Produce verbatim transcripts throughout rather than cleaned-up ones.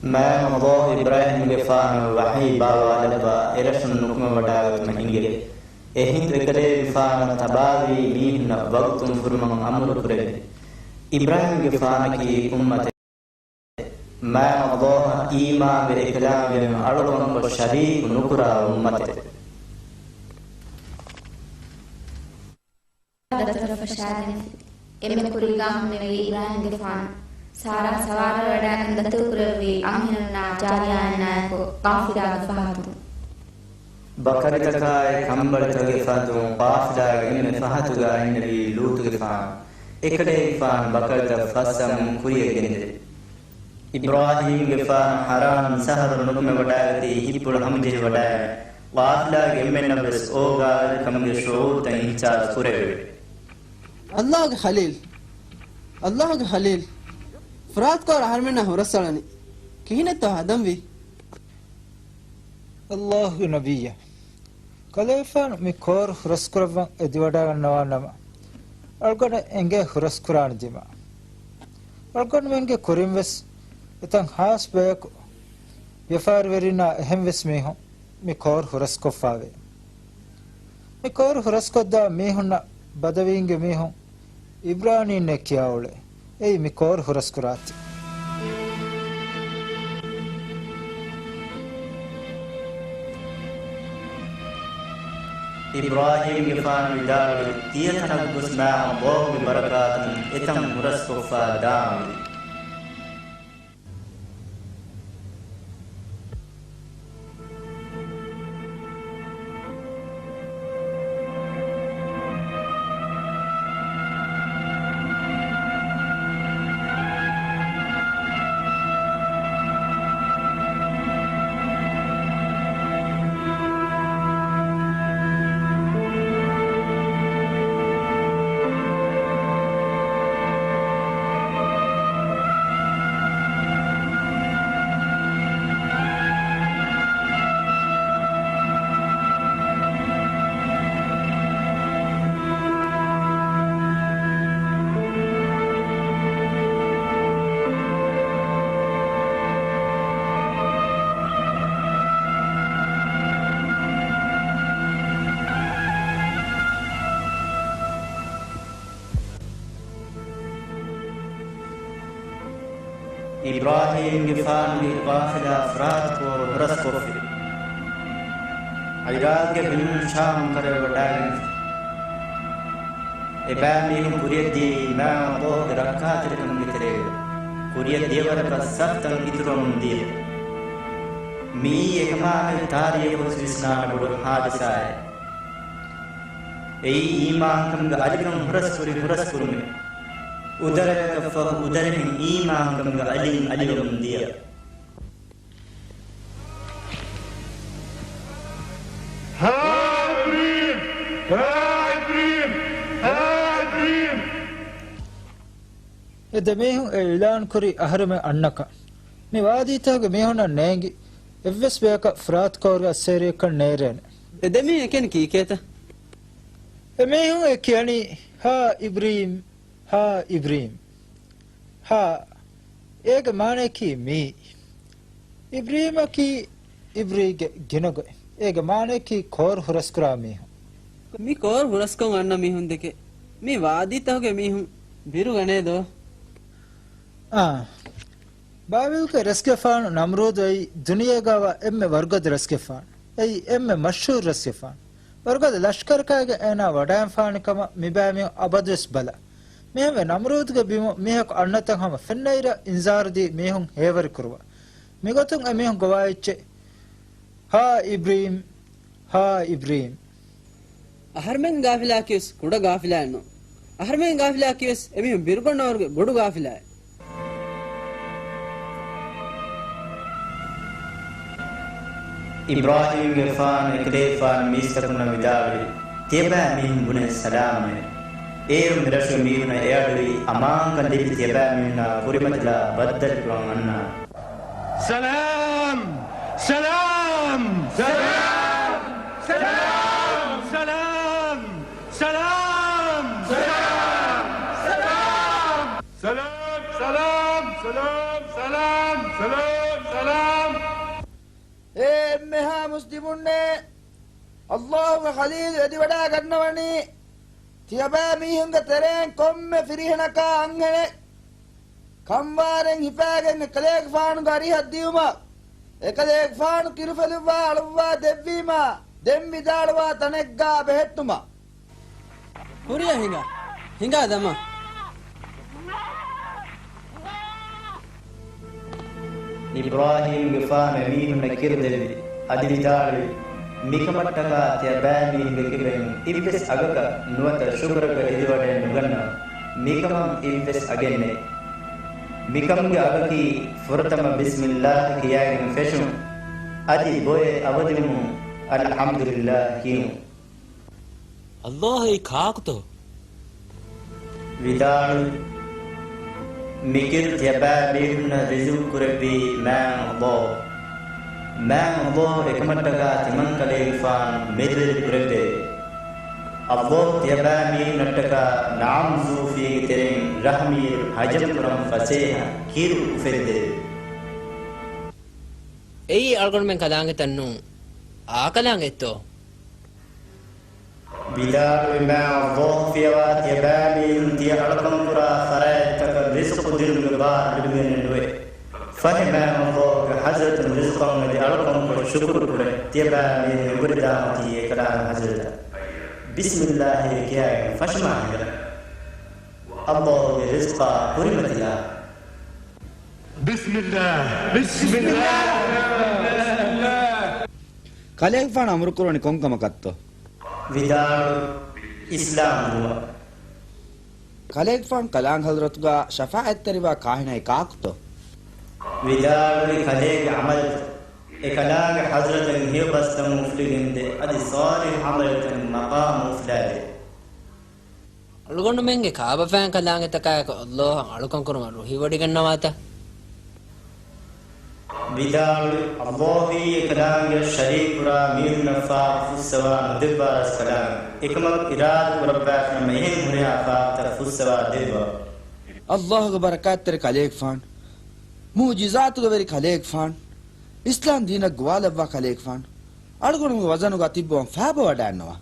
މާތް ﷲ އިބްރާހީމްގެފާނަށް ވަޙީ ބާވާލައްވާ އެރަށުން ނުކުމެވަޑާގަތުމަށް އިނގޭ. އެހިނދު އެކަލޭގެފާނަށް ތަބާވީ މީހުންނަށް ވަގުތުން ފުރުމަށް އަމުރު ކުރެވި. އިބްރާހީމްގެފާނަކީ އުއްމަތެއް. މާތް ﷲ އަށް އީމާންވެ އެކަލާނގެ އަޅުކަންކޮށް ޝަރީކު ނުކުރާ އުއްމަތެއް. ދަތުރަށް ފަށާލިން. އެންމެ ކުރީގާ ހުންނެވީ އިބްރާހީމްގެފާނު. ސާރާ ސަވާރުވެވަޑައިގެން ދަތުރުކުރެއްވީ އަންހެނުންނާ ޖާރިޔާއިންނާއެކު ޤާފިލާގެ ފަހަތުން. ބަކަރިތަކާއި ކަނބަޅިތަކުގެ ފަހަތުން ޤާފިލާގެ އެންމެ ފަހަތުގާ އިންނެވީ ލޫޠުގެފާނު. އެކަލޭގެފާނު ބަކަރިތައް ފަސް އަންގަން ކުރިޔަށް ގެންދެވި. އިބްރާހީމްގެފާނު ހަރާން ސަހަރު ނުކުމެވަޑައިގަތީ ހިތްޕުޅު ހަމަޖެހިވަޑައިގެން، ޤާފިލާގެ އެންމެންނަށް ވެސް އޯގާވެރިކަމުގެ ޝުޢޫރުތައް އިހްސާސް ކުރެވެވި. ﷲގެ ޚަލީލް، ﷲގެ ޚަލީލް، ފުރާތު ކޯރު އަހަރުމެންނާ ހުރަސްއަޅަނީ ކިހިނެއްތޯ ހަދަންވީ؟ ﷲގެ ނަބިއްޔާ، ކަލޭގެފާނު މި ކޯރު ހުރަސްކުރައްވަން އެދިވަޑައިގަންނަވާނަމަ، އަޅުގަނޑަށް އެނގޭ ހުރަސްކުރާނެ ދިމާ. އަޅުގަނޑުމެންގެ ކުރިން ވެސް އެތަން ހާސް ބަޔަކު ވިޔަފާރިވެރިންނާ އެހެން ވެސް މީހުން މި ކޯރު ހުރަސްކޮށްފާވޭ. މި ކޯރު ހުރަސްކޮށްދާ މީހުންނަށް ބަދަވީންގެ މީހުން އިބްރާނީންނޭ ކިޔާ އުޅޭ. އެއީ މި ކޯރު ހުރަސްކުރާތީ. އިބްރާހީމްގެފާނު ވިދާޅުވި، ތިޔަތަނަށް ގޮސް މާތް ﷲގެ ބަރަކާތުން އެތަން ހުރަސްކޮށްފަ ދާންވީ. އިބްރާހީމްގެފާނުގެ ޤާފިލާ ފުރާތު ކޯރު ހުރަސްކޮށްފި. ޢިރާޤްގެ ބިމުން ޝާމުން ކަރަވެވަޑައިގެންފި. އެބައިމީހުން ކުރިޔަށްދީ މާތް ﷲގެ ރައްކާތެރިކަމުގެ ތެރޭގަ. ކުރިޔަށް ދިޔަވަރަކަށް ސަފްތައް އިތުރުވަމުން ދިޔަ. މިއީ އެކަމާމެދު ތާރީޚު ވެސް ވިސްނާނެ ބޮޑު ހާދިސާއެއް. އެއީ އީމާންކަމުގެ އަލިކަން ހުރަސްކުރި ހުރަސްކުރުމެއް. އުދަރައަކަށްފަހު އުދަރެހެން އީމާންކަމުގެ އަލިން އަލިވަމުން ދިޔަ. ހާ އިބްރީމް! ހާ އިބްރީމް! ހާ އިބްރީމް! އެ ދެމީހުން އެ އިޢުލާން ކުރީ އަހަރެމެން އަންނަކަން. މި ވާދީތަކުގެ މީހުންނަށް ނޭނގި އެއްވެސް ބަޔަކަށް ފުރާތު ކޯރުގެ އައްސޭރިއަކަށް ނޭރޭނެ. އެ ދެމީހުން އެކަނި ކީކޭތަ؟ އެ މީހުން އެ ކިޔަނީ، ހާ އިބްރީމް، ހާ އިބްރީމް. ހާ، އޭގެ މާނަޔަކީ މީ. އިބްރީމަކީ އިބްރީގެ ގިނަގޮތް. އޭގެ މާނަޔަކީ ކޯރު ހުރަސްކުރާ މީހުން. މި ކޯރު ހުރަސްކޮށް އަންނަ މީހުން ދެކެ. މި ވާދީތަކުގެ މީހުން ބިރުގަނޭ ދޯ؟ އާ. ބާބިލްގެ ރަސްގެފާނު ނަމްރޫދު އެއީ ދުނިޔޭގަވާ އެންމެ ވަރުގަދަ ރަސްގެފާނު. އެއީ އެންމެ މަޝްހޫރު ރަސްގެފާނު. ވަރުގަދަ ލަޝްކަރަކާގެ އޭނާ ވަޑައިން ފާނިކަމަށް މިބައިމީހުން އަބަދުވެސް ބަލާ. މިހެންވެ ނަމްރޫދުގެ ބިމުން މީހަކު އަންނަތަން ހަމަ ފެންނައިރަށް އިންޒާރުދީ މީހުން ހޭވަރިކުރުވާ. މިގޮތުން އެމީހުން ގޮވާ އެއްޗެއް، ހާ އިބްރީމް، ހާ އިބްރީމް. އަހަރުމެން ގާފިލާކީވެސް ކުޑަ ގާފިލާއެއް ނޫން. އަހަރުމެން ގާފިލާކީވެސް އެމީހުން ބިރުގަންނަވަރުގެ ބޮޑު ގާފިލާއެއް. އިބްރާހީމްގެފާނު އެކަލޭގެފާނު މީސްތަކުންނަށް ވިދާޅުވި، ތިޔަބައިމީހުން ބުނޭ ސަލާމެއް. އޭރު މިރަށުގެ މީހުންނަށް އެއަޑުއި އަމާންކަން ލިބި ތިޔަބައިމީހުންނާ ކުރިމަތިލާ ބައްދަލުކުރަން އަންނާނެ. ސަލާމް! ސަލާމް! ސަލާމް! ސަލާމް! ސަލާމް! އޭހާ މުސްލިމުންނޭ! އައްލާހުގެ ޚަލީލު އެދިވަޑާގަންނަވަނީ، ތިޔަބައިމީހުންގެ ތެރެއިން ކޮންމެ ފިރިހެނަކާ އަންހެނެއް. ކަންވާރެއް ހިފާގެން އެކަލޭގެފާނުގެ އަރިހަށް ދިއުމަށް، އެކަލޭގެފާނު ކިރުފެލުއްވާ އަޅުއްވާ ދެއްވީމާ، ދެން ވިދާޅުވާ ތަނެއްގާ ބެހެއްޓުމަށް. ކުރިއަށް ހިނގާ، ހިނގާ ދަމާ. އިބްރާހީމްގެފާނު އެމީހުންނަށް ކިރުދެއްވި، އަދި ވިދާޅުވި، މިކަމަށްޓަކާ ތިޔަބައިމީހުންގެ ކިބައިން އިއްވެސް އަގަކަށް ނުވަތަ ޝުކުރަކަށް އެދިވަޑައެއް ނުގަންނަވަ. މިކަމަށް އިއްވެސް އަގެއް ނެތް. މިކަމުގެ އަގަކީ ފުރަތަމަ ބިސްމިއްލާހި ކިޔާގެން ފެށުން، އަދި ބޮއެ އަވަދިވުމުން އަލްޙަމްދުލިއްލާހި ކިޔުން. އައްލާހުއީ ކާކުތޯ؟ ވިދާޅުވި، މިކިރު ތިޔަބައިމީހުންނަށް ރިޒުގު ކުރެއްވީ މާތް އައްލާހު. މާތް އައްލާހު އެކަމަށްޓަކާ ތިމަންކަލޭގެފާނު މެދުވެރި ކުރެއްވެވެ. އައްލާހު ތިޔަބައިމީހުންނަށްޓަކާ ނަޢަމް ޒޫފީގެ ތެރެއިން ރަޙްމުއިރު ހަޖަމް ކުރަން ފަސޭހަ ކިރު އުފެއްދެވެ. އެއީ އަޅުގަނޑުމެން ކަލާނގެތައް ނޫން. އާ ކަލާނގެތޯ؟ ވިދާޅުވި، މާތް އައްލާހު ފިޔަވާ ތިޔަބައިމީހުން ތިޔަ އަޅުކަން ކުރާ ފަރާތްތަކަށް ރިޒުޤު ދިނުމުގެ ބާރު ލިބިގެންނެއް ނުވޭ. ފަހެ މާތް އައްލާހުގެ ޙަޟްރަތުން ރިޒުޤަށް އެދި އަޅުކަންކޮށް ޝުކުރު ކުރޭ. ތިޔަބައިމީހުން އެނބުރިދާމަތީ އެކަލާނގެ ޙަޟްރަތަށް ބިސްމިއްލާހި ކިޔާގެން ފަށުމާ ހިނގާ. އައްލާހުގެ ރިޒުޤާ ކުރިމަތިލާ. ބިސްމިއްލާހް. ބިސްމިއްލާހް. ކަލޭގެފާނު އަމުރުކުރަނީ ކޮންކަމަކަށްތޯ؟ ވިދާޅު، އިސްލާމް ދުވަ. ކަލޭގެފާނު ކަލާނގެ ޙަޟްރަތުގާ ޝަފާޢަތްތެރިވާ ކާހިނާއީ ކާކުތޯ؟ ވިދާޅުވި، ކަލޭގެ ޢަމަލުތައް. އެ ކަލާނގެ ޙަޟްރަތަށް ހެޔޮ ބަސްތައް އުފުލިގެންދޭ، އަދި ޞާލިޙު ޢަމަލުތައް މަޤާމު އުފުލާދޭ. އަޅުގަނޑުމެންގެ ކާބަފައިން ކަލާނގެތަކާއެކު އައްލާހަށް އަޅުކަން ކުރުމަށް ރުހިވޮޑިގަންނަވާތަ؟ ވިދާޅުވި، އައްލާހުއީ އެކަލާނގެއަށް ޝަރީކުކުރާ މީހުންނަށް ފާފަ ފުއްސަވާ ނުދެއްވާ ރަސްކަލާނގެ. އެކަމަކު އިރާދަ ކުރައްވާފިނަމަ އެހެން ހުރިހާ ފާފަތައް ފުއްސަވާ ދެއްވާ. އައްލާހުގެ ބަރަކާތްތެރި ކަލޭގެފާނު، މުޢުޖިޒާތުގެ ވެރި ކަލޭގެފާނު، އިސްލާމް ދީނަށް ގޮވާލައްވާ ކަލޭގެފާނު، އަޅުގަނޑުމެންގެ ވަޒަނުގަ ތިއްބަވަން ފާބަވަޑައިންނަވާ.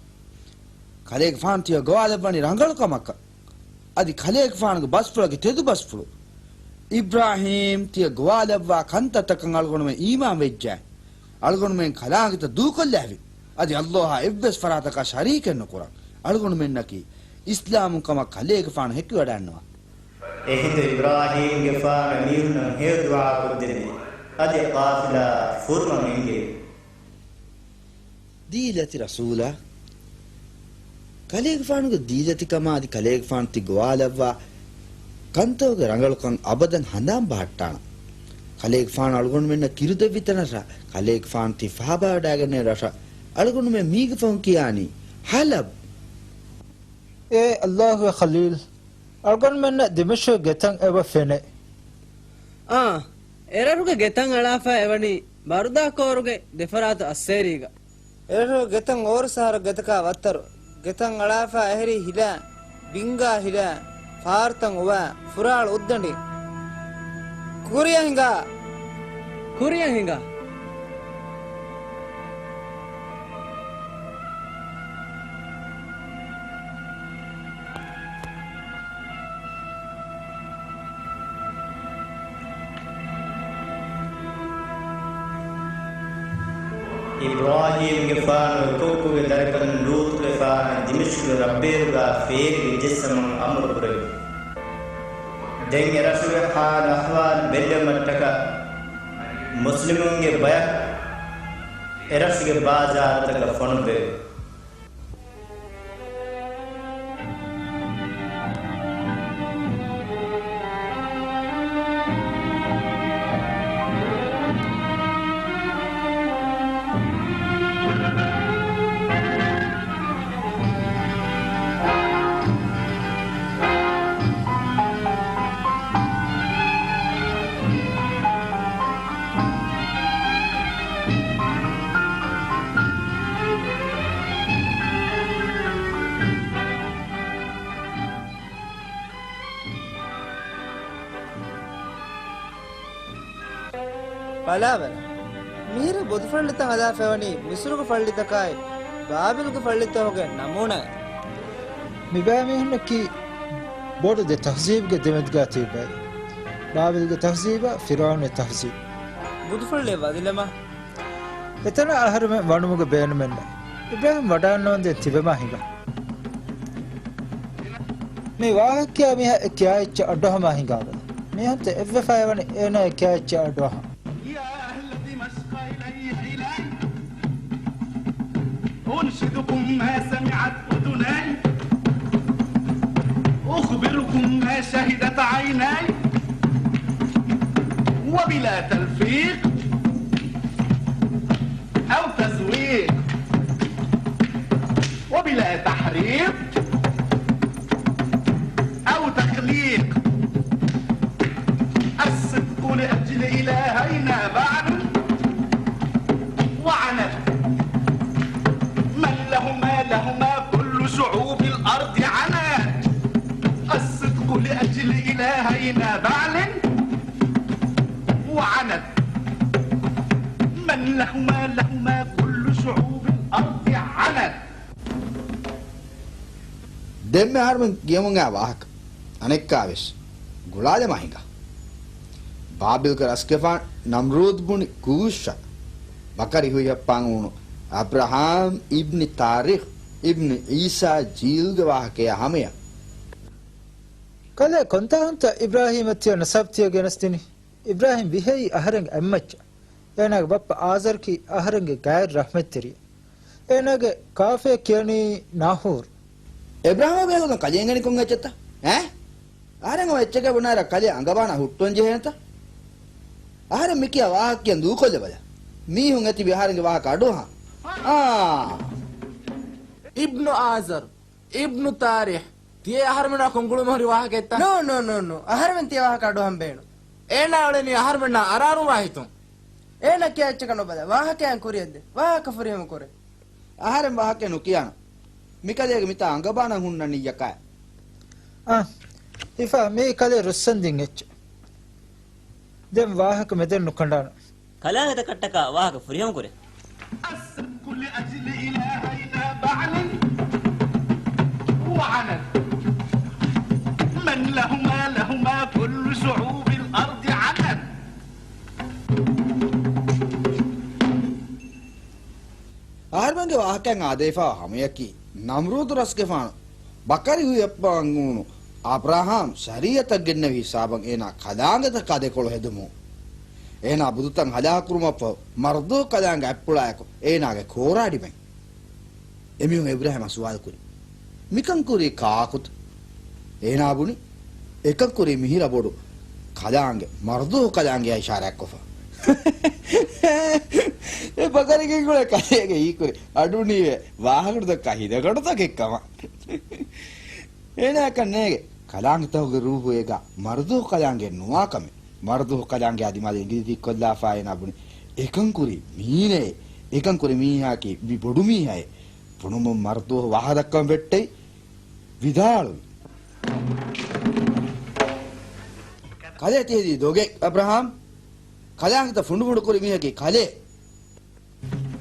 ކަލޭގެފާނު ތިޔަ ގޮވާލައްވަނީ ރަނގަޅު ކަމަކަށް. އަދި ކަލޭގެފާނުގެ ބަސްފުޅަކީ ތެދު ބަސްފުޅު. އިބްރާހީމް ތިޔަ ގޮވާލައްވާ ކަންތައްތަކަށް އަޅުގަނޑުމެން އީމާން ވެއްޖެ. އަޅުގަނޑުމެން ކަލާނގެތައް ދޫކޮށްލާފި. އަދި އައްލާހާ އެއްވެސް ފަރާތަކާ ޝަރީކެއް ނުކުރަން. އަޅުގަނޑުމެންނަކީ އިސްލާމުން ކަމަށް ކަލޭގެފާނު ހެކިވަޑައިންނަވާ. އެހިނދު އިބްރާހީމްގެފާނު އެމީހުންނަށް ހެޔޮ ދުޢާކޮށްދެއްވި. އަދި ޤާފިލާ ފުރުމަށް އެނގޭ. ދީލަތި ރަސޫލާ، ކަލޭގެފާނުގެ ދީލަތިކަމާ އަދި ކަލޭގެފާނު ތި ގޮވާލައްވާ ކަންތަކުގެ ރަނގަޅުކަން އަބަދަން ހަނދާން ބަހައްޓާނަން. ކަލޭގެފާނު އަޅުގަނޑުމެންނަށް ކިރުދެއްވި ތަނަށް ކަލޭގެފާނު ތި ފާބަވަޑައިގެންނެވި ރަށަށް އަޅުގަނޑުމެން މީގެ ފަހުން ކިޔާނީ ޙަލަބް. އޭ އައްލާހުގެ ޚަލީލް، އަޅުގަނޑުމެންނަށް ދިމަޝްޤުގެ ގެތައް އެބަ ފެނޭ. އާނ، އެރަށުގެ ގެތައް އަޅާފަ އެވަނީ ބަރުދާ ކޯރުގެ ދެފަރާތު އައްސޭރީގަ. އެރަށުގެ ގެތައް އޯރު ސަހަރަށް ގަތަކާ ވައްތަރު. ގެތައް އަޅާފަ އެހެރީ ހިލާ، ބިންގާ ހިލާ، ފާރުތައް އޮވާ، ފުރާޅު އުއްދަނޑި. ކުރިއަށް ހިނގާ. ކުރިއަށް ހިނގާ. އިބްރާހީމްގެފާނު ކޮއްކޮގެ ދަރިކަލުން ލޫޠުގެފާނަށް ދިމަޝްޤުގެ ރަށްބޭރުގާ ފޭރިގެ ޖެއްސަމުން އަމުރު ކުރެއްވި. ދެން އެރަށުގެ ޙާލު އަޙްވާލު ބެއްލެވުމަށްޓަކާ މުސްލިމުންގެ ބަޔަކު އެރަށުގެ ބާޒާރުތަކަށް ފޮނުއްވެވި. ބަލާބަލަ. މިހިރަ ބުދުފައްޅިތައް ހަދާފައިވަނީ މިސުރުގެ ފައްޅިތަކާއި ބާބިލްގެ ފައްޅިތަކުގެ ނަމޫނާއެއް. މިބައިމީހުންނަކީ ބޮޑު ދެ ތަހްޒީބުގެ ދެމެދުގާ ތިބި ބައެއް. ބާބިލްގެ ތަހްޒީބާ ފިރުޢައުނުގެ ތަހްޒީބު. ބުދުފައްޅިއެއް ވަދެލަމާ. އެތަނަށް އަހަރުމެން ވަނުމުގެ ބޭނުމެއް ނެތް. އިބްރާހީމް ވަޑާންނަވަންދެން ތިބެމާ ހިނގާ. މި ވާހަކަ ކިޔާ މީހާ އެ ކިޔާ އެއްޗެއް އަޑުއަހަމާ ހިނގާބަލަ. މީހުންތައް އެއްވެފައިވަނީ އޭނާ އެ ކިޔާ އެއްޗެއް އަޑުއަހާ. يا أهل دمشق إلي إلي، أنشدكم ما سمعت أذناي، أخبركم ما شهدت عيناي، وبلا تلفيق أو تزويق، وبلا تحريف أو تخليق. الصدق لأجل إلهينا بعل وعنت. من لهما لهما كل شعوب الأرض عنت. الصدق لأجل إلهينا بعل وعنت. من لهما لهما كل شعوب الأرض عنت. ދެންމެ އަހަރުމެން ކިޔަމުން އައި ވާހަކަ އަނެއްކާވެސް ގުޅާލަމާ ހިނގާ. ބާބިލްގެ ރަސްގެފާނު ނަމްރޫދު ބުނި ކޫއްޝަށް ބަކަރި ހުއިހައްޕާން އުޅުނު އަބްރަހާމް އިބްނި ތާރިޚް އިބްނި އީސާ ޖީލްގެ ވާހަކަޔާ ހަމަޔަށް. ކަލޭ ކޮންތާކުންތަ އިބްރާހީމަށް ތިޔަ ނަސަބް ތިޔަ ގެނެސްދިނީ؟ އިބްރާހީމް ވިހައީ އަހަރެންގެ އަތްމައްޗަށް. އޭނާގެ ބައްޕަ އާޒަރަކީ އަހަރެންގެ ޣައިރު ރަޙްމަތްތެރިއެއް. އޭނާގެ ކާފަޔަށް ކިޔަނީ ނާހޫރު. އިބްރާހީމާ ބޭލުން ކަލޭ އެނގެނީ ކޮން އެއްޗެއްތަ؟ އޭ؟ އަހަރެން އޮތް އެއްޗެކޭ ބުނާއިރަށް ކަލޭ އަނގަބާނާ ހުއްޓުވަން ޖެހޭނެތަ؟ އަހަރެން މިކިޔާ ވާހަކަ ކިޔަން ދޫކޮށްލަބަލަ. މީހުން އެތިބި އަހަރެންގެ ވާހަކަ އަޑުއަހާ. އާ. އިބްނު އާޒަރު، އިބްނު ތާރިޚް، ތިޔޭ އަހަރުމެނާ ކޮން ގުޅުމެއް ހުރި ވާހަކައެއްތަ؟ ނޯ، ނޯ، ނޯ، ނޯ. އަހަރެމެން ތިޔަ ވާހަކަ އަޑުއަހަން ބޭނުން. އޭނާ އުޅެނީ އަހަރުމެންނާ އަރާރުންވާ ހިތުން. އޭނާ ކިޔާ އެއްޗަކަށް ނުބަލަ. ވާހަކައަށް ކުރިއަށްދޭ. ވާހަކަ ފުރިހަމަ ކުރޭ. އަހަރެން ވާހަކައެއް ނުކިޔާނަން. މިކަލޭގެ މިތާ އަނގަބާނަން ހުންނަ ނިއްޔަކާ. އާ، ހިފާ، މީ ކަލޭ ރުއްސަންދިން އެއްޗެއް. ދެން ވާހަކަ މެދެއް ނުކަނޑާނަން. ކަލާނގެތަ ކައްޓަކާ ވާހަކަ ފުރިހަމަ ކުރޭ. الصدق لأجل إلهينا بعل وعنت. من لهما لهما كل شعوب الأرض عنت. އަހަރުމެންގެ ވާހަކައިން އާދެވިފާވާ ހަމަޔަކީ، ނަމްރޫދު ރަސްގެފާނު ބަކަރި ހުއިހައްޕަވަން އުޅުނު އަބްރަހާމް ޝަރީއަތަށް ގެންނެވި ހިސާބަށް އޭނާ ކަލާނގެތަކާ ދެކޮޅު ހެދުމުން، އޭނާ ބުދުތައް ހަލާކުކުރުމަށްފަހު މަރްދޫ ކަލާނގެ އަތްޕުޅާއެކު އޭނާގެ ކޯރާ ޑިމެން. އެމީހުން އިބްރާހީމަށް ސުވާލު ކުރި، މިކަން ކުރީ ކާކުތަ؟ އޭނާ ބުނި، އެކަން ކުރީ މިހިރަ ބޮޑު ކަލާނގެ، މަރްދޫ ކަލާނގެއާ އިޝާރާތްކޮށްފަ. އެ ބަކަރިގެން ގުޅޭ ކަލޭގެ ހީކުރި އަޑުނީވެ ވާހަކަ ދައްކާ ހިދަގަޑުތަކެއް ކަމަށް. އޭނާއަކަށް ނޭގެ ކަލާނގެތަކުގެ ރޫޙު އޭގަ މަރްދޫ ކަލާނގެ ނުވާ ކަމެއް. މަރްދޫ ކަލާނގެ އަދި މަލެ އިނގިލި ދިއްކޮށްލާފާ އޭނާ ބުނި، އެކަން ކުރީ މީނައޭ. އެކަން ކުރި މީހާއަކީ މި ބޮޑު މީހާއޭ. ބުނުމުން މަރްދޫ ވާހަކަ ދައްކަން ވެއްޓެވި. ވިދާޅުވި. ކަލޭ ތިހެދީ ދޮގެއް، އަބްރަހާމް. ކަލާނގެތައް ފުނޑުފުނޑު ކުރި މީހަކީ ކަލޭ.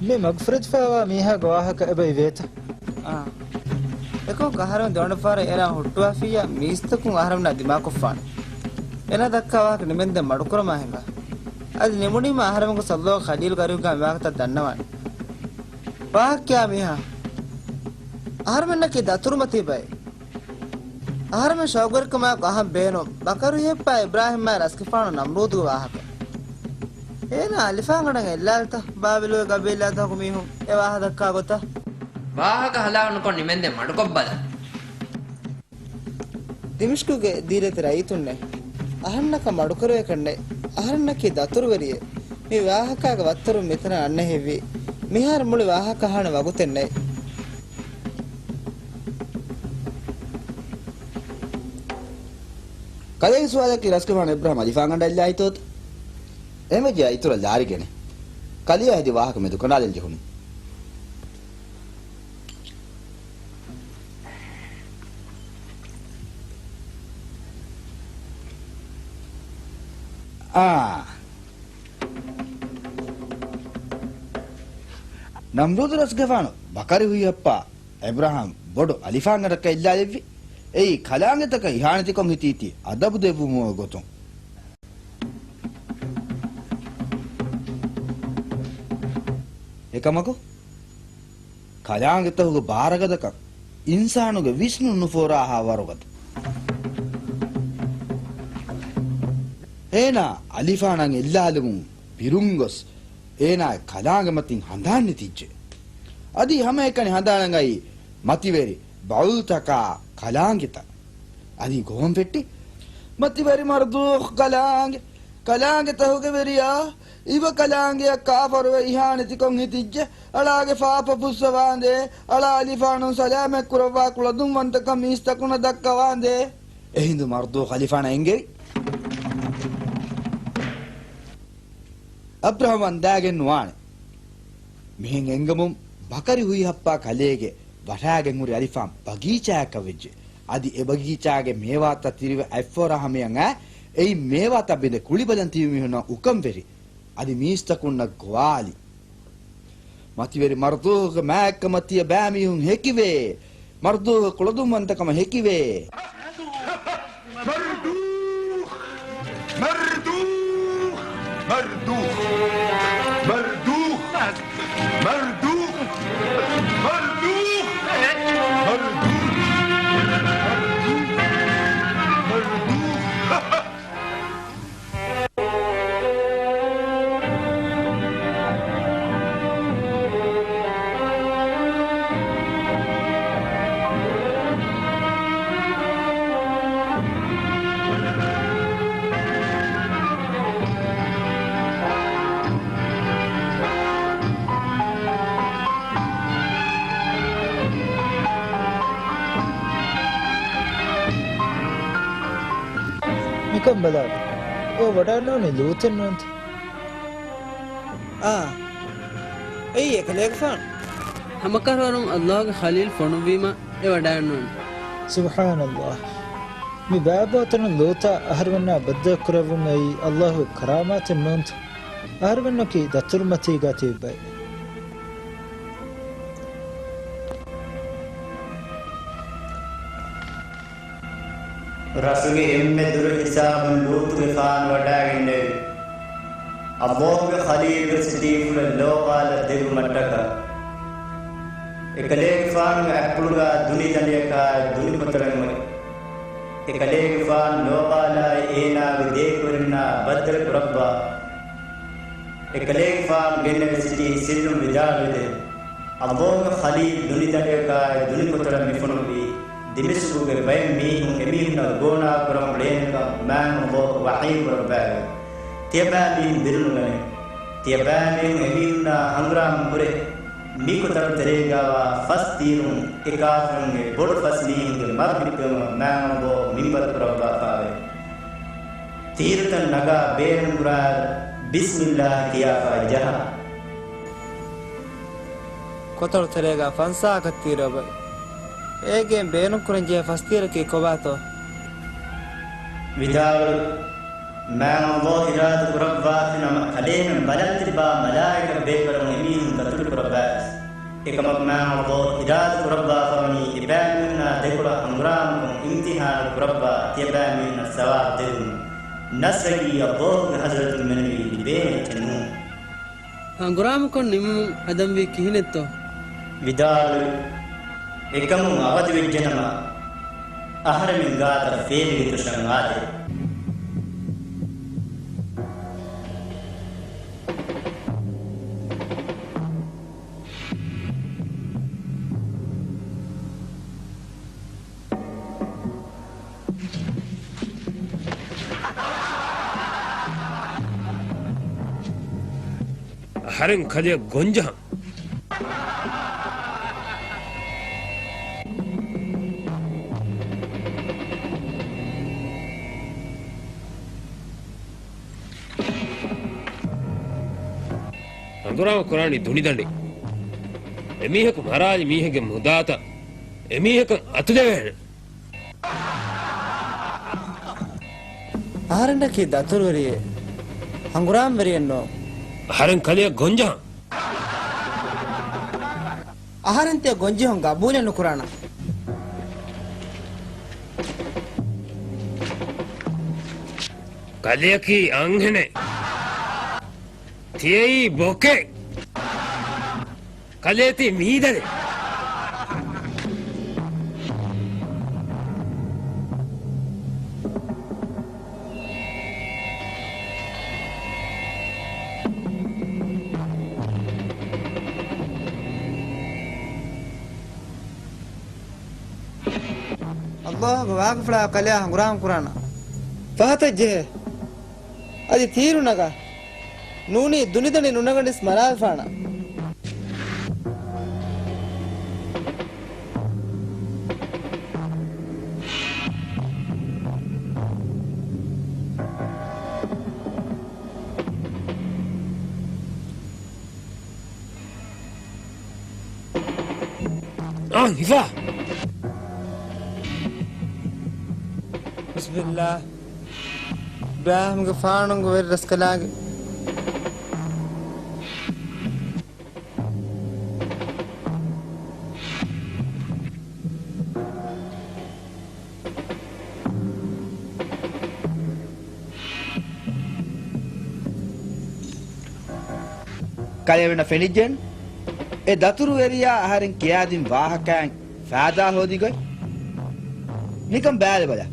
މި މަގުފުރެދިފާވާ މީހާގެ ވާހަކަ އެބައި ވޭތަ؟ އާ. އެކަމަކު އަހަރެމެން ދެވަނަ ފަހަރަށް އޭނާ ހުއްޓުވާފިއްޔާ މީސްތަކުން އަހަރެމެންނާ ދިމާކޮށްފާނެ. އޭނާ ދައްކާ ވާހަކަ ނިމެންދެން މަޑުކުރަމާ ހިނގާ. އަދި ނިމުނީމާ އަހަރެމެންގެ ސައްލޯގަ ޚަލީލް ގަރީގާ މިވާހަކަތައް ދަންނަވާނެ. ވާހަކަ ކިޔާ މީހާ އަހަރެމެންނަކީ ދަތުރުމަތީ ބައެއް. އަހަރެމެން ޝައުގުވެރިކަމާއެކު އަހަން ބޭނުން ބަކަރު ހިއްޕާ އިބްރާހީމާއި ރަސްގެފާނު ނަމްރޫދުގެ ވާހަކަ. އޭނާ އަލިފާން އަޑަން އެއްލާލިތަ؟ ބާބިލުގެ ގަބީލާތަކު މީހުން އެ ވާހަކަ ދައްކާ ގޮތަށް. ވާހަކަ ހަލާކު ނުކޮށް ނިމެންދެން މަޑުކޮށްބަލަ. ދިމިޝްޤުގެ ދީރަތި ރައްޔިތުންނޭ. އަހަންނަކަށް މަޑުކުރެވޭކަށްނެތް. އަހަރެންނަކީ ދަތުރުވެރިއެއް. މި ވާހަކާގެ ވައްތަރުން މިތަނަށް އަންނަ ހެއްވީ. މިހާރު މުޅި ވާހަކަ އަހާނެ ވަގުތެއް ނެތް. ކަލޭގެ ސުވާލަކީ ރަސްގެފާނު އިބްރާހީމް އަލިފާން އަޑަށް އެއްލާ ހިތޯތަ؟ އެހެންވެއްޖެޔާ އިތުރަށް ލާރިގެނެ. ކަލެޔާ ހެދި ވާހަކަ މެދުކަނޑާލަން ޖެހުނު. އާ. ނަމްރޫދު ރަސްގެފާނު ބަކަރި ހުއިހައްޕާ އެބްރަހާމް ބޮޑު އަލިފާންގެ ރައްކަ އެއްލާލެއްވި. އެއީ ކަލާނގެތަކަށް އިހާނެތިކޮށް ހިތީތީ އަދަބު ދެއްވުމުގެ ގޮތުން. އެކަމަކު، ކަލާނގެތަކުގެ ބާރަގަދަކަން އިންސާނުގެ ވިސްނުން ނުފޯރާހާ ވަރުގަދަ. އޭނާ އަލިފާނަށް އެއްލާލުމުން ބިރުން ގޮސް، އޭނާ ކަލާނގެ މަތިން ހަނދާން ނެތިއްޖެ. އަދި ހަމައެކަނި ހަނދާނަށް އައީ މަތިވެރި ބައުލްތަކާ ކަލާނގެތައް. އަދި ގޮވަން ފެއްޓި، މަތިވެރި މަރުދޫހު ކަލާނގެ، ކަލާނގެތަކުގެ ވެރިޔާ، އިބަ ކަލާނގެއަށް ކާފަރުވެ އިހާނެތިކޮށް ހިތިއްޖެ. އަޅާގެ ފާފަ ފުއްސަވާނދޭ. އަޅާ އަލިފާނުން ސަލާމަތް ކުރައްވާ ކުޅަދުންވަންތަކަން މީސްތަކުންނަށް ދައްކަވާނދޭ. އެހިނދު މަރުދޫހު އަލިފާނަށް އެންގެވި. އަބްރަހަމް އަންދާގެން ނުވާނެ. މިހެން އެންގަމުން ބަކަރި ހުއިހައްޕާ ކަލޭގެ ވަށާގެން ހުރި އަލިފާން ބަގީޗާއަކަށް ވެއްޖެ. އަދި އެ ބަގީޗާގެ މޭވާތައް ތިރިވެ އަތްފޯރާ ހަމަޔަށް އައި، އެއިން މޭވާތައް ބިނދެ ކުޅިބަލަން ތިބި މީހުންނަށް އުކަން ވެރި. އަދި މީސްތަކުންނަށް ގޮވާލި. މަތިވެރި މަރުދޫހުގެ މާތްކަމަށް ތިޔަބައިމީހުން ހެކިވޭ. މަރުދޫހު ކުޅަދުންވަންތަކަމަށް ހެކިވޭ. މިކަން ބަލާ، އޯ ވަޑާންނޯނީ ލޫޠެއް ނޫންތަ؟ އާ، އެއީ އެކަލޭގެފާނު. ހަމަކަށަވަރުން ﷲ ގެ ޚަލީލް ފޮނުއްވީމަ އެ ވަޑާންނޫން. ސުބްޙާނަﷲ. މި ބައިބޯތަނުން ލޫޠާ އަހަރުމެންނާ ބައްދަލުކުރެއްވުމައީ ﷲ ގެ ކަރާމާތެއް ނޫންތަ؟ އަހަރުމެންނަކީ ދަތުރުމަތީގާ ތިބި ބައެއް. ރަށުގެ އެންމެ ދުރު ހިސާބުން ލޫޠުގެފާނު ވަޑާގެންނެވި. ﷲ ގެ ޚަލީލްގެ ސިޓީފުޅެއް ލޯގާލަށް ދެއްވުމަށްޓަކާ، އެކަލޭގެފާނުގެ އަތްޕުޅުގާ ދުނި ދަނޑިއަކާއި ދުނި ކޮތަޅެއް އޮތް. އެކަލޭގެފާނު ލޯގާލާއި އޭނާގެ ދޭކުރިންނާ ބައްދަލު ކުރައްވާ. އެކަލޭގެފާނު ގެންނެވި ސިޓީ ސިއްރުން ވިދާޅުވެދެން. ﷲ ގެ ޚަލީލް ދުނި ދަނޑިއަކާއި ދުނި ކޮތަޅަށް މި ފޮނުއްވީ، ދިމިސްކުގެ ބައެއް މީހުން އެމީހުންނަށް ގޯނާ ކުރަން އުޅޭނެކަން މާތް ﷲ ވަޙީ ކުރައްވާފައި. ތިޔަބައިމީހުން ބިރުނުގަނެ. ތިޔަބައިމީހުން އެމީހުންނާ ހަނގުރާމަ ކުރޭ. މި ކޮތަޅު ތެރޭގާވާ ފަސް ތީރުން އެ ކާފިރުންގެ ބޮޑު ފަސް މީހުންގެ މަރު ހިއްޕެވުމަށް މާތް ﷲ މިންވަރު ކުރައްވާފައެވެ. ތީރުތައް ނަގާ ބޭނުންކުރާއިރު، ބިސްމިއްލާހި ކިޔާފައި ޖަހާ. ކޮތަޅު ތެރޭގާ ފަންސާހަކަށް ތީރު އެބައޮތް. އޭގެން ބޭނުންކުރަންޖެހޭ ފަސް ތީރަކީ ކޮބާތޯ؟ ވިދާޅުވި، މާތް ﷲ އިރާދަ ކުރައްވާފިނަމަ، ކަލޭމެން ބަލަން ތިއްބާ މަލާއިކަ ބޭކަލުން އެމީހުން ދަތުރު ކުރައްވާ. އެކަމަކު މާތް ﷲ އިރާދަ ކުރައްވާފަވަނީ އެބައިމީހުންނާ ދެކޮޅަށް ހަނގުރާމަކޮށް އިމްތިޙާނު ކުރައްވާ ތިޔަބައިމީހުންނަށް ސަވާބު ދެއްވުމަށް. ނަޞްރަކީ ﷲ ގެ ޙަޟްރަތުން މެނުވީ ލިބޭނެ އެއްޗެއް ނޫން. ހަނގުރާމަކޮށް ނިމުމުން ހަދަންވީ ކިހިނެއްތޯ؟ ވިދާޅުވި، އެކަމުން އަވަދިވެއްޖެނަމަ، އަހަރެމެން ގާތަށް ފޭލިގެ ތޮށަށް އާދޭ. އަހަރެން ކަލެއަށް ގޮންޖަހަން. ހަނގުރާމަ ކުރާނީ ދުނިދަނޑި. އެމީހަކު މަރާލި މީހެއްގެ މުދާތައް އެމީހަކަށް އަތުލެވޭނެ. އަހަރެންނަކީ ދަތުރުވެރިއެއް، ހަނގުރާމަވެރިއެއްނޫން. އަހަރެން ކަލެއަށް ގޮންޖަހަން. އަހަރެން ތިޔަ ގޮންޖެހުން ގަބޫލެއް ނުކުރާނަން. ކަލެއަކީ އަންހެނެއް. ތިޔައީ ބޮކެއް. ކަލޭ ތީ މީދަލެއް. ﷲ ގެ ވާގިފުޅާ ކަލެއާ ހަނގުރާމަ ކުރާނަން. ފަހަތަށް ޖެހޭ. އަދި ތީރު ނަގާ. ނޫނީ ދުނިދަނޑި ނުނަގަނޑިސް މަރާލަފާނަން. އާނ، ހިފާ. ބިސްމިއްލާ. އިބްރާހީމްގެފާނުގެ ވެރި ރަސްކަލާނގެ. ކަލޭމެންނަށް ފެނިއްޖެން، އެ ދަތުރުވެރިޔާ އަހަރެން ކިޔާދިން ވާހަކައިން ފައިދާ ހޯދި ގޮތް ނިކަން ބައިލެބަލަ.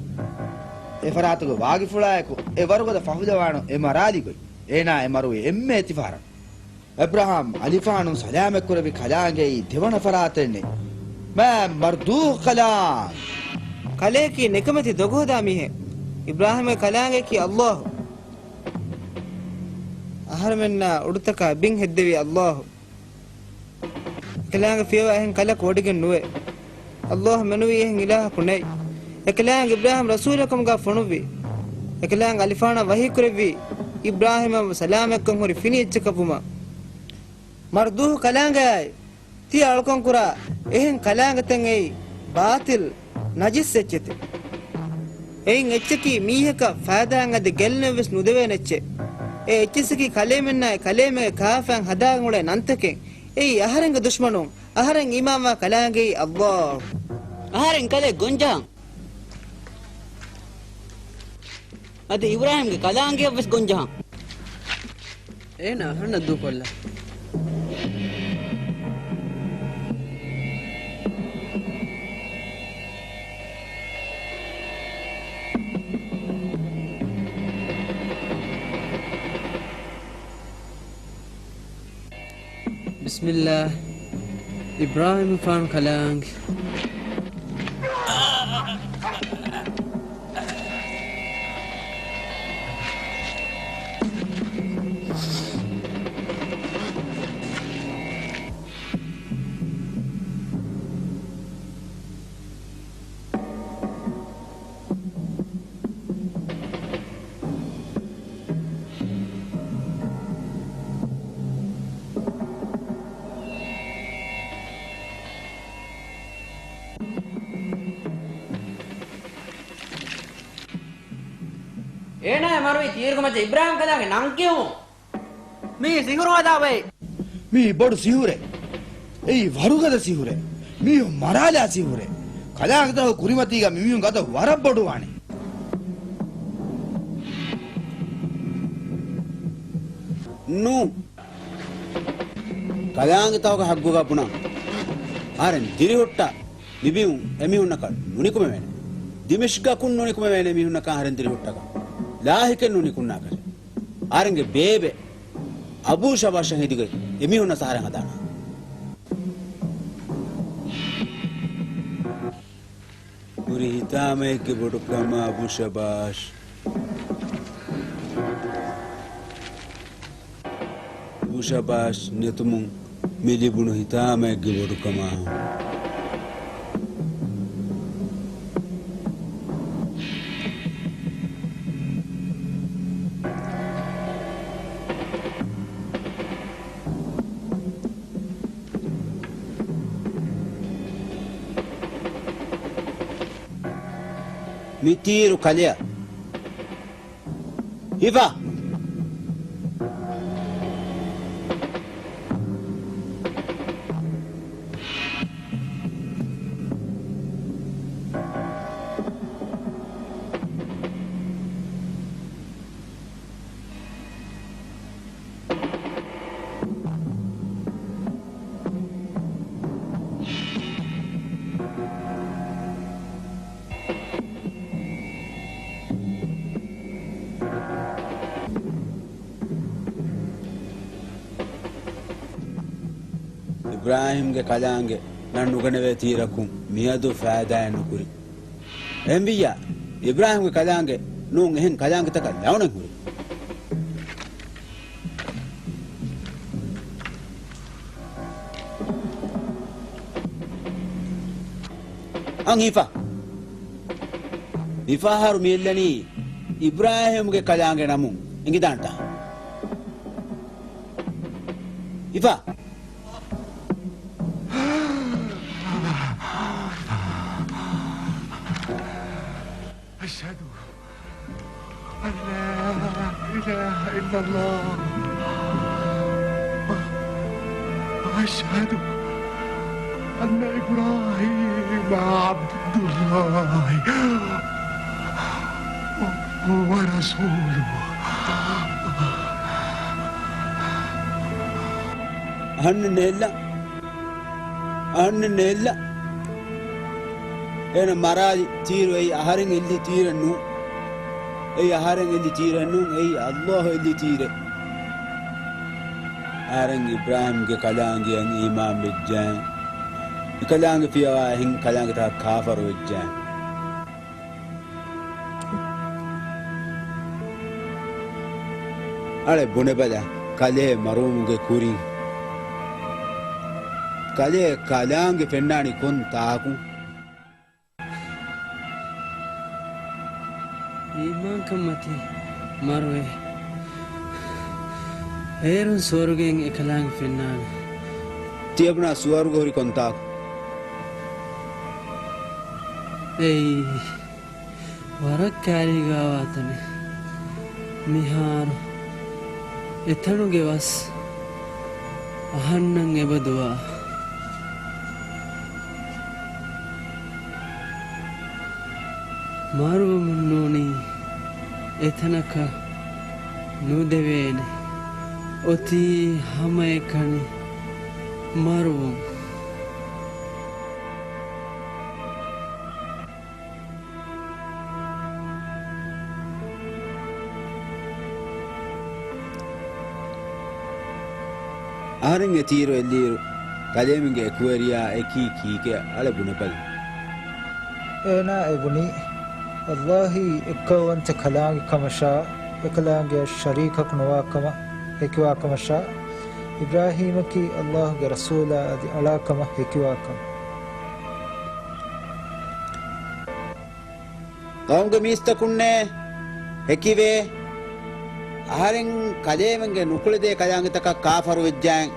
އެ ފަރާތުގެ ވާގިފުޅާއެކު އެ ވަރުގަދަ ފަހުލަވާނު އެ މަރާލި ގޮތް، އޭނާ އެ މަރުވި އެންމެ އެތިފަހަރަށް. އިބްރާހިމް އަލިފާނު ސަލާމަތްކުރެއްވި ކަލާނގެއީ ދެވަނަ ފަރާތެއް ނެތް. މާ މަރްދޫހު ކަލާނގެ. ކަލެއަކީ ނިކަމެތި ދޮގުހަދާ މީހެއް. އިބްރާހީމްގެ ކަލާނގެއަކީ ﷲ. އަހަރެމެންނާ އުޑުތަކާ ބިން ހެއްދެވީ ﷲ. އެކަލާނގެ ފިޔަވާ އެހެން ކަލަކު ވޮޑިގެން ނުވޭ. ﷲ މެނުވީ އެހެން އިލާހަކު ނެތް. އެކަލާނގެ އިބްރާހީމް ރަސޫލެއް ކަމުގާ ފޮނުއްވި. އެކަލާނގެ އަލިފާނަށް ވަޙީ ކުރެއްވީ، އިބްރާހީމަށް ސަލާމަތްކަން ހުރި ފިނި އެއްޗަކަށްވުމަށް. މަރްދޫހު ކަލާނގެއާއި، ތިޔަ އަޅުކަން ކުރާ އެހެން ކަލާނގެތައް އެއީ ބާޠިލް، ނަޖިސް އެއްޗެތި. އެއިން އެއްޗަކީ މީހަކަށް ފައިދާއެއް އަދި ގެއްލުމެއް ވެސް ނުދެވޭނެ އެއްޗެއް. އެ އެއްޗިއްސަކީ ކަލޭމެންނާއި ކަލޭމެންގެ ކާފައިން ހަދާގެން އުޅޭ ނަންތަކެއް. އެއީ އަހަރެންގެ ދުޝްމަނުން، އަހަރެން އީމާންވާ ކަލާނގެއީ ﷲ. އަހަރެން ކަލޭ ގޮންޖަހަން. އަދި އިބްރާހީމްގެ ކަލާނގެއަށް ވެސް ގޮންޖަހަން. އޭނަ އަހަންނަށް ދޫކޮށްލަ. ބިސްމިއްލާ. އިބްރާހީމްފާނު ކަލާނގެ. އޭނާ މަރުވީ ތީރުގެ މައްޗަށް އިބްރާހީމް ކަލާނގެ ނަން ކިޔުމުން. މީ ސިހުރު އަދާބައި. މީ ބޮޑު ސިހުރެއް. އެއީ ވަރުގަދަ ސިހުރެއް. މީހުން މަރާލާ ސިހުރެއް. ކަލާނގެތަކުގެ ކުރިމަތީގަ މިމީހުން ގަދަ ވަރަށް ބޮޑުވާނެ. ނޫން. ކަލާނގެތަކުގެ ހައްގުގަ ބުނަން. އަހަރެން ދިރިހުއްޓާ މިބިމުން އެމީހުންނަކަށް ނުނިކުމެވޭނެ. ދިމިޝްގަކުން ނުނިކުމެވޭނެ މީހުންނަކަށް އަހަރެން ދިރިހުއްޓަކަށް. ލާހިކެއް ނުނިކުންނާކަށެއް. އަހަރެންގެ ބޭބެ އަބޫ ޝަބާޝަށް ހެދިގޮތް އެމީހުންނަށް އަހަރެން ހަދާނަން. ހުރި ހިތާމައެއްގެ ބޮޑުކަމާ އަބޫ ޝަބާޝް. އަބޫ ޝަބާޝް ނެތުމުން މި ލިބުނު ހިތާމައެއްގެ ބޮޑުކަމާ. މި ތީރު ކަލެއަށް. ހިފާ. އިބްރާހީމްގެ ކަލާނގެ ނަން ނުގަނެވޭ ތީރަކުން މިއަދު ފައިދާއެއް ނުކުރި. އެހެންވިއްޔާ، އިބްރާހީމްގެ ކަލާނގެ ނޫން އެހެން ކަލާނގެތަކަށް ލަޢުނަތް ހުރި. އަން ހިފާ. މިފަހަރު މި އެއްލަނީ އިބްރާހީމްގެ ކަލާނގެ ނަމުން އެނގިދާނެތާ؟ ހިފާ. أشهد أن لا إله إلا الله، وأشهد أن إبراهيم عبد الله ورسوله. އަހަންނެއް ނެއްލަ. އަހަންނެއް ނެއްލަ. އޭނަ މަރާލި ތީރު އެއީ އަހަރެން އެއްލި ތީރެއް ނޫން. އެއީ އަހަރެން އެއްލި ތީރެއް ނޫން. އެއީ ﷲ އެއްލި ތީރެއް. އަހަރެން އިބްރާހީމްގެ ކަލާނގެއަށް އީމާން ވެއްޖެ. އެކަލާނގެ ފިޔަވާ އެހެން ކަލާނގެތަކަށް ކާފަރު ވެއްޖެ. އަޅެ ބުނެބަލަ، ކަލޭ މަރުވުމުގެ ކުރިން ކަލޭ ކަލާނގެ ފެންނާނީ ކޮން ތާކުން؟ އީމާންކަން މަތީ މަރުވޭ. އޭރުން ސުވަރުގެއިން އެކަލާނގެ ފެންނާނެ. ތިޔަބުނާ ސުވަރުގެ ހުރި ކޮންތާކު؟ އެއީ ވަރަށް ކައިރީގާވާ ތަނެއް. މިހާރު އެތަނުގެ ވަސް އަހަންނަށް އެބަދުވާ. މަރުވުމުން ނޫނީ އެތަނަކަށް ނުދެވޭނެ. އޮތީ ހަމައެކަނި މަރުވުން. އަހަރެން އެ ތީރު އެއްލިއިރު، ކަލޭމެންގެ އެކުވެރިޔާ އެކީ ކީކޭ؟ އަޅެ ބުނެބަލަ. އޭނާ އެ ބުނީ، ﷲ އީ އެއްކައުވަންތަ ކަލާނގެ ކަމަށާ، އެކަލާނގެއަށް ޝަރީކަކު ނުވާ ކަމަށް ހެކިވާ ކަމަށާ، އިބްރާހީމަކީ ﷲ ގެ ރަސޫލާ އަދި އަޅާ ކަމަށް ހެކިވާ ކަމަށް. ޤައުމުގެ މީސްތަކުންނޭ، ހެކިވޭ. އަހަރެން ކަލޭމެންގެ ނުކުޅެދޭ ކަލާނގެތަކަށް ކާފަރު ވެއްޖާއިން،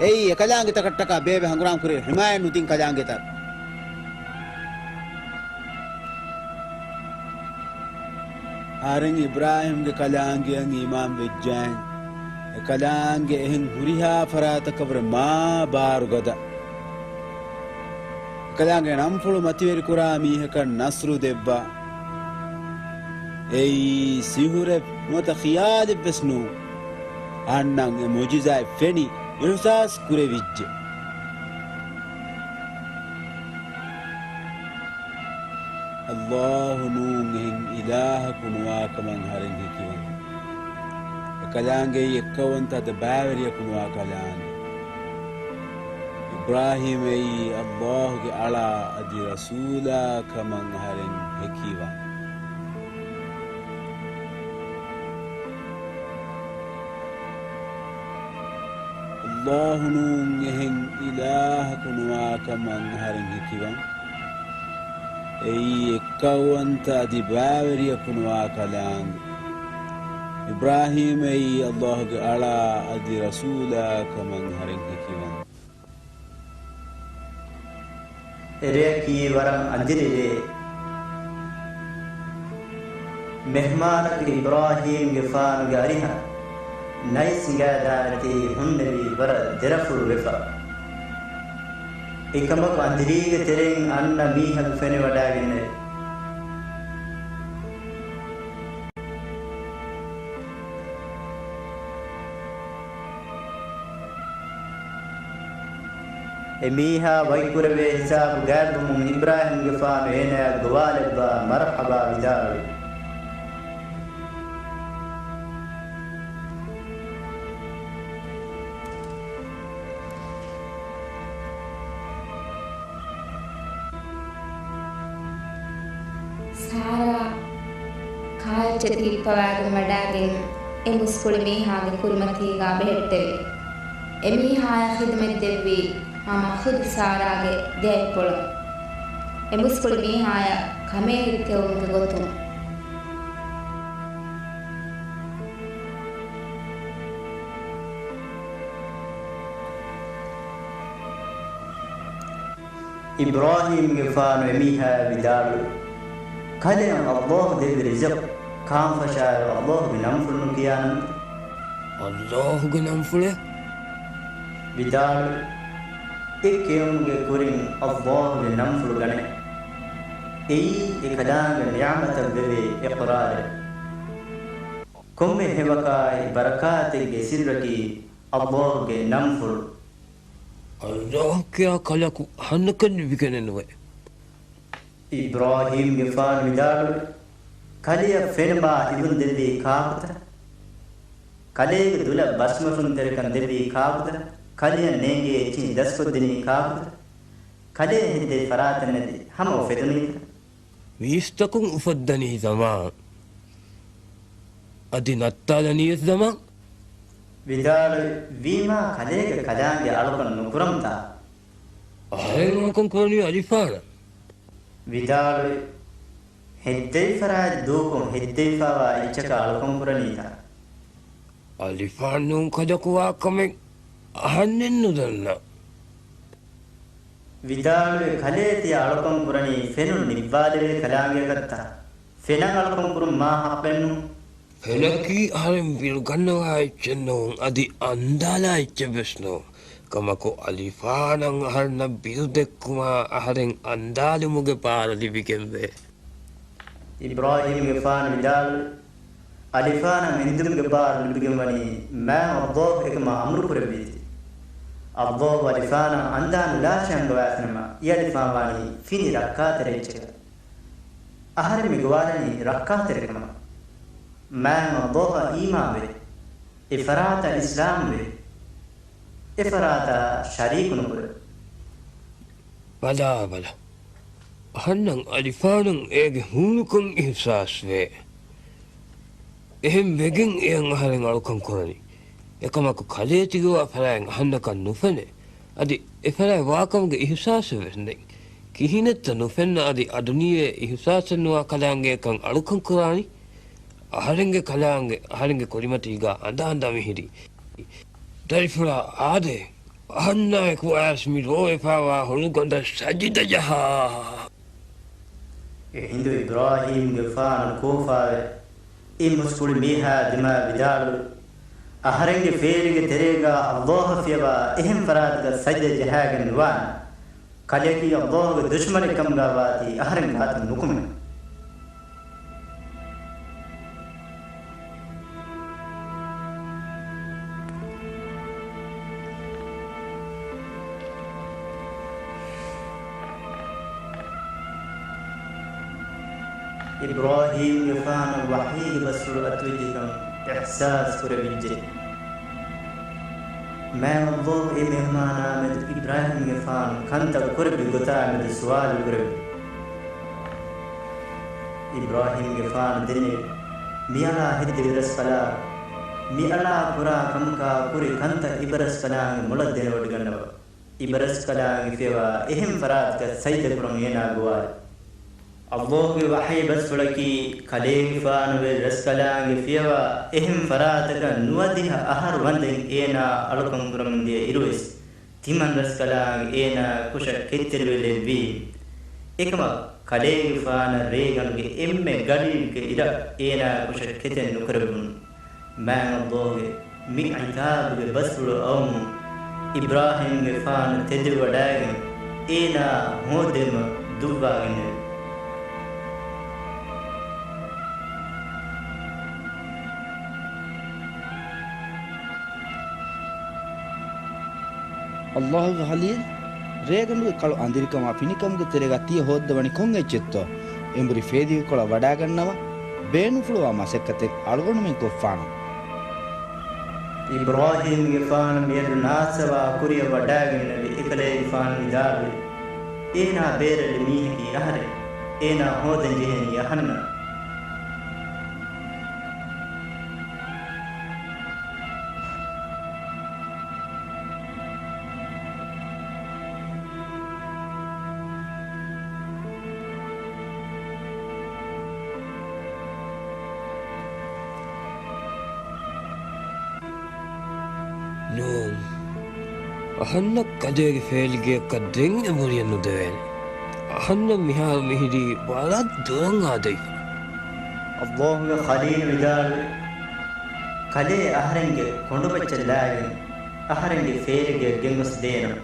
އެއީ އެކަލާނގެތަކަށްޓަކާ ބޭބެ ހަނގުރާމަ ކުރި ހިމާޔަތް ނުދިން ކަލާނގެތައް. އަހަރެން އިބްރާހީމްގެ ކަލާނގެއަށް އީމާން ވެއްޖާއިން، އެކަލާނގެ އެހެން ހުރިހާ ފަރާތަކަށްވުރެ މާ ބާރުގަދަ. އެކަލާނގެ ނަންފުޅު މަތިވެރިކުރާ މީހަކަށް ނަޞްރު ދެއްވާ. އެއީ ސިހުރެއް ނުވަތަ ޚިޔާލެއްވެސް ނޫން. އަހަންނަށް އެ މުޢުޖިޒާތް ފެނި އިޙްސާސް ކުރެވިއްޖެ. ﷲ ނޫން އެހެން އިލާހަކު ނުވާކަމަށް އަހަރެން ހެކިވަން. އެކަލާނގެއީ އެއްކައުވަންތަ އަދި ބައިވެރިޔަކު ނުވާ ކަލާނގެ. އިބްރާހީމް އެއީ ﷲ ގެ އަޅާ އަދި ރަސޫލާ ކަމަށް އަހަރެން ހެކިވަން. ﷲ ނޫން އެހެން އިލާހަކު ނުވާކަމަށް އަހަރެން ހެކިވަން. އެއީ އެއްކައުވަންތަ އަދި ބައިވެރިޔަކު ނުވާ ކަލާނގެ. އިބްރާހީމް އެއީ ﷲ ގެ އަޅާ އަދި ރަސޫލާ ކަމަށް އަހަރެން ހެކިވަން. އެރެއަކީ ވަރަށް އަނދިރި ރެއެއް. މެހްމާނަކު އިބްރާހީމްގެފާނުގެ އަރިހަށް ނައިސް ހިނގާދާނެތީ ހުންނެވި ވަރަށް ދެރަފުޅު ވެފަ. އެކަމަކު އަނދިރީގެ ތެރެއިން އަންނަ މީހަކު ފެނިވަޑައިގެންނެވި. އެމީހާ ވަކިކުރެވޭ ހިސާބު ގާތްވުމުން އިބްރާހީމްގެފާނު އޭނާއަށް ގޮވާލެއްވާ މަރްޙަބާ ވިދާޅުވި. ސާރާ ކާއެއްޗެއް ތިރިއްޕަވާގެން ވަޑާގެން އެ މުސްކުޅި މީހާގެ ކުރިމަތީގާ ބެހެއްޓެވި. އެ މީހާޔަށް ޚިދުމަތްދެއްވީ ހަމަ ޚުދު ސާރާގެ ދެއަތްޕުޅުން. އެ މުސްކުޅި މީހާޔަށް ކަމޭހެދި ތެއުމުގެ ގޮތުން. އިބްރާހީމްގެފާނު އެމީހާޔަށް ވިދާޅުވި، ކަލެއަށް އައްލާހު ދެއްވި ރިޒުޤު ކާންފަށާއިރު އައްލާހުގެ ނަންފުޅުން ކިޔާނަންތަ؟ އައްލާހުގެ ނަންފުޅެއް؟ ވިދާޅުވި، އެ ކެއުމުގެ ކުރިން އައްލާހުގެ ނަންފުޅު ގަނެ. އެއީ އެކަލާނގެ ނިޢުމަތަށް ވެވޭ އިޤްރާރެއް. ކޮންމެ ހެޔޮކާއި ބަރަކާތެއްގެ ސިއްރަކީ އައްލާހުގެ ނަންފުޅު. އައްލާހު ކިޔާ ކަލަކު އަހަންނަކަށް ލިބިގެނެއް ނުވޭ. އިބްރާހީމްގެފާނު ވިދާޅުވި، ކަލެއަށް ފެނުމާ ހިލުން ދެއްވީ ކާކުތަ؟ ކަލޭގެ ދުލަށް ބަސްމޮށުންތެރިކަން ދެއްވީ ކާކުތަ؟ ކަލެއަށް ނޭނގޭ އެއްޗިހި ދަސްކޮށްދިނީ ކާކުތަ؟ ކަލޭ ހެއްދެވި ފަރާތެއް ނެތި ހަމަ އުފެދުނީތަ؟ މީސްތަކުން އުފައްދަނީ ޒަމާން. އަދި ނައްތާލަނީވެސް ޒަމާން. ވިދާޅުވި، ވީމާ ކަލޭގެ ކަލާނގެ އަޅުކަން ނުކުރަންތާ؟ އަހަރެން އަޅުކަން ކުރަނީ އަލިފާނަށް. ވިދާޅުވި، ހެއްދެވި ފަރާތް ދޫކޮށް ހެއްދެވިފައިވާ އެއްޗަކަށް އަޅުކަން ކުރަނީތާ؟ އަލިފާން ނޫން ކަލަކު ވާ ކަމެއް އަހަންނެއް ނުދަންނަ. ވިދާޅުވި، ކަލޭ ތިޔަ އަޅުކަން ކުރަނީ ފެނުން ނިއްވާލެވޭ ކަލާނގެއަކަށްތާ؟ ފެނަށް އަޅުކަން ކުރުން މާ ޙައްޤެއްނު. ފެނަކީ އަހަރެން ބިރުގަންނަވާ އެއްޗެއް ނޫން، އަދި އަންދާލާ އެއްޗެއް ވެސް ނޫން. ކަމަކު އަލިފާނަށް އަހަރެންނަށް ބިރު ދެއްކުމާ އަހަރެން އަންދާލުމުގެ ބާރު ލިބިގެންވޭ. އިބްރާހީމްގެފާނު ވިދާޅުވި، އަލިފާނަށް އެންދުމުގެ ބާރު ލިބިގެންވަނީ މާތް އައްލާހު އެކަމަށް އަމުރު ކުރެއްވީތީ. އައްލާހު އަލިފާނަށް އަންދާ ނުލާށޭ އަންގަވާފިނަމަ، އެ އަލިފާން ވާނީ ފިނި ރައްކާތެރި އެއްޗަކަށް. އަހަރެން މި ގޮވާލަނީ ރައްކާތެރިކަމަށް. މާތް އައްލާހަށް އީމާންވެ، އެ ފަރާތަށް އިސްލާމްވެ، އެ ފަރާތަށް ޝަރީކު ނުކުރެވެ. ބަލާ، ބަލާ. އަހަންނަށް އަލިފާނަށް އޭގެ ހޫނުކަން އިޙްސާސްވޭ. އެހެން ވެގެން އެޔަށް އަހަރެން އަޅުކަން ކުރަނީ. އެކަމަކު ކަލޭ ތިގޮވާ ފަރާތް އަހަންނަކަށް ނުފެނޭ. އަދި އެ ފަރާތް ވާކަމުގެ އިޙްސާސެއް ވެސް ނެތް. ކިހިނެއްތަ ނުފެންނަ އަދި އަދުނިޔޭ އިޙްސާސެއް ނުވާ ކަލާނގެއަކަށް އަޅުކަން ކުރާނީ؟ އަހަރެންގެ ކަލާނގެ އަހަރެންގެ ކުރިމަތީގާ އަނދަ އަނދަ މިހިރީ. ދަރިފުޅާ އާދޭ، އަހަންނާއެކު އައިސް މި ރޯވެފައިވާ ހުޅުގަނޑަށް ސަޖިދަ ޖަހާ. އެހިނދު އިބްރާހީމްގެފާނު ކޯފާވެ، އެ މުސްކުޅި މީހާ ދިމާ ވިދާޅުވި، އަހަރެންގެ ފޭލިގެ ތެރޭގާ އައްލާހަށް ފިޔަވާ އެހެން ފަރާތަކަށް ސަޖިދަ ޖަހާގެން ނުވާނެ. ކަލެއަކީ އައްލާހުގެ ދުޝްމަނެއް ކަމުގާ ވާތީ އަހަރެން ގާތުން ނުކުމެ. އިބްރާހީމްގެފާނަށް ވަޙީގެ ބަސްފުޅު އަތުވެއްޖެކަން އިޙްސާސް ކުރެވިއްޖެ. މާތް އައްލާހު އެ މެހުމާނާ މެދު އިބްރާހީމްގެފާނު ކަންތައް ކުރެއްވި ގޮތާ މެދު ސުވާލު ކުރެއްވި. އިބްރާހީމްގެފާނު ދެނެވި، މިއަޅާ ހެއްދެވި ރަސްކަލާ، މިއަޅާ ކުރާ ކަމަކާ ކުރި ކަންތައް އިބަރަސްކަލާނގެ މޮޅަށް ދެނެވޮޑިގަންނަވާ. އިބަރަސްކަލާނގެ ފިޔަވާ އެހެން ފަރާތަކަށް ސަޖިދަކުރަން އޭނާ ގޮވާލި. އައްލާހުގެ ވަޙީ ބަސްފުޅަކީ، ކަލޭގެފާނުވެރި ރަސްކަލާނގެ ފިޔަވާ އެހެން ފަރާތަކަށް ނުވަދިހަ އަހަރު ވަންދެން އޭނާ އަޅުކަން ކުރަމުންދިޔަ އިރުވެސް، ތިމަން ރަސްކަލާނގެ އޭނާ ކުށަށް ކެތްތެރިވެލެއްވީ. އެކަމަކު، ކަލޭގެފާނަށް ރޭގަނޑުގެ އެންމެ ގަޑިއެއްގެ އިރަށް އޭނާ ކުށަށް ކެތެއް ނުކުރެއްވުނު. މާތް އައްލާހުގެ މި ޢިޤާބުގެ ބަސްފުޅު އައުމުން، އިބްރާހީމްގެފާނު ތެދުވެވަޑައިގެން އޭނާ ހޯދެވުމަށް ދުއްވާގެންނެވި. އައްލާހުގެ ޚަލީލް، ރޭގަނޑުގެ ކަޅު އަނދިރިކަމާ ފިނިކަމުގެ ތެރޭގަ ތިޔަ ހޯއްދަވަނީ ކޮން އެއްޗެއްތޯ؟ އެނބުރި ފޭލިގެ ކޮޅަށް ވަޑާގަންނަވާ، ބޭނުންފުޅުވާ މަސައްކަތެއް އަޅުގަނޑުމެން ކޮށްފާނަން. އިބްރާހީމްގެފާނު މިއަދު ނާސަވާ ކުރިއަށް ވަޑާގެންނެވި. އެކަލޭގެފާނު ވިދާޅުވި، އޭނާ ބޭރަށް އެޅި މީހަކީ އަހަރެން. އޭނާ ހޯދަން ޖެހޭނީ އަހަންނަށް. ނޫން. އަހަންނަށް ކަލޭގެ ފޭލިގެއަކަށް ދެން އެ މުރިއެއް ނުދެވޭނެ. އަހަންނަށް މިހާރު މިހިރީ ވަރަށް ދުރަށް އާދައިފަ. އައްލާހުގެ ޚަލީލު ވިދާޅުވި، ކަލޭ އަހަރެންގެ ކޮނޑުމައްޗަށް ލާގެން އަހަރެންގެ ފޭލިގެއަށް ގެންގޮސް ދޭނަން.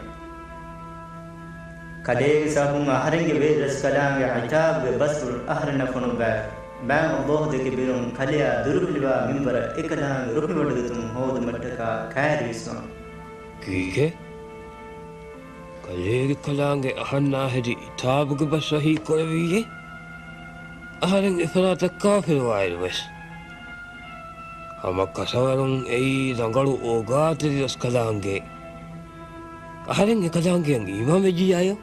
ކަލޭގެ ސަބަބުން އަހަރެންގެ ވެރި ރަސްކަލާނގެ ޢިޤާބުގެ ބަސްފުޅު އަހަރެންނަށް ފޮނުއްވާ. މާތް އައްލާހު ދެކެ ބިރުން ކަލެޔާ ދުރުހެލިވާ މިންވަރަށް އެކަލާނގެ ރުހިވޮޑިގަތުން ހޯދުމަށްޓަކާ ކައިރިވިސްވާން. ކީކޭ؟ ކަލޭގެ ކަލާނގެ އަހަންނާ ހެދި ޢިޤާބުގެ ބަސް ވަޙީ ކުރެއްވީއޭ؟ އަހަރެން އެފަރާތަށް ކާފިރުވާއިރު ވެސް. ހަމަ ކަށަވަރުން އެއީ ރަނގަޅު އޯގާތެރި ރަސްކަލާނގެ. އަހަރެން އެކަލާނގެއަށް އީމާން ވެއްޖިއްޔާޔޯ؟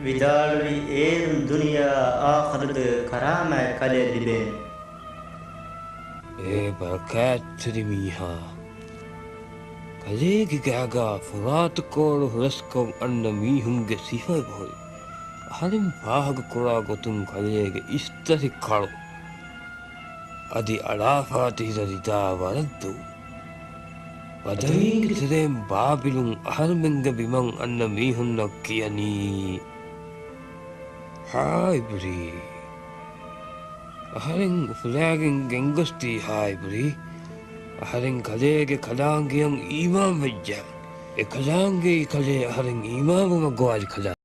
ވިދާޅުވި، އޭރުން ދުނިޔެއާ އާޚިރަތުގެ ކަރާމާތް ކަލެއަށް ލިބޭނެ. އޭ ބަރަކާތްތެރި މީހާ! ކަލޭގެ ގާގާ ފުރާތުކޯޅު ހުރަސްކޮށް އަންނަ މީހުންގެ ސިފައެއް ހުރި. އަހަރެން ފާހަގަކުރާ ގޮތުން ކަލޭގެ އިސްތަށި ކަޅު. އަދި އަޅާފާތި ހިރަ ރިދާ ވަރަށް ދޫ. ބަދަވީންގެ ތެރެއިން ބާބިލުން އަހަރުމެންގެ ބިމަށް އަންނަ މީހުންނަށް ކިޔަނީ، ހާއިބުރީ. އަހަރެން އުފުލާގެން ގެންގޮސްދީ ހާއިބުރީ. އަހަރެން ކަލޭގެ ކަލާނގެއަށް އީމާން ވެއްޖެ. އެ ކަލާނގެއީ ކަލޭ އަހަރެން އީމާންވުމަށް ގޮވާލި ކަލާ.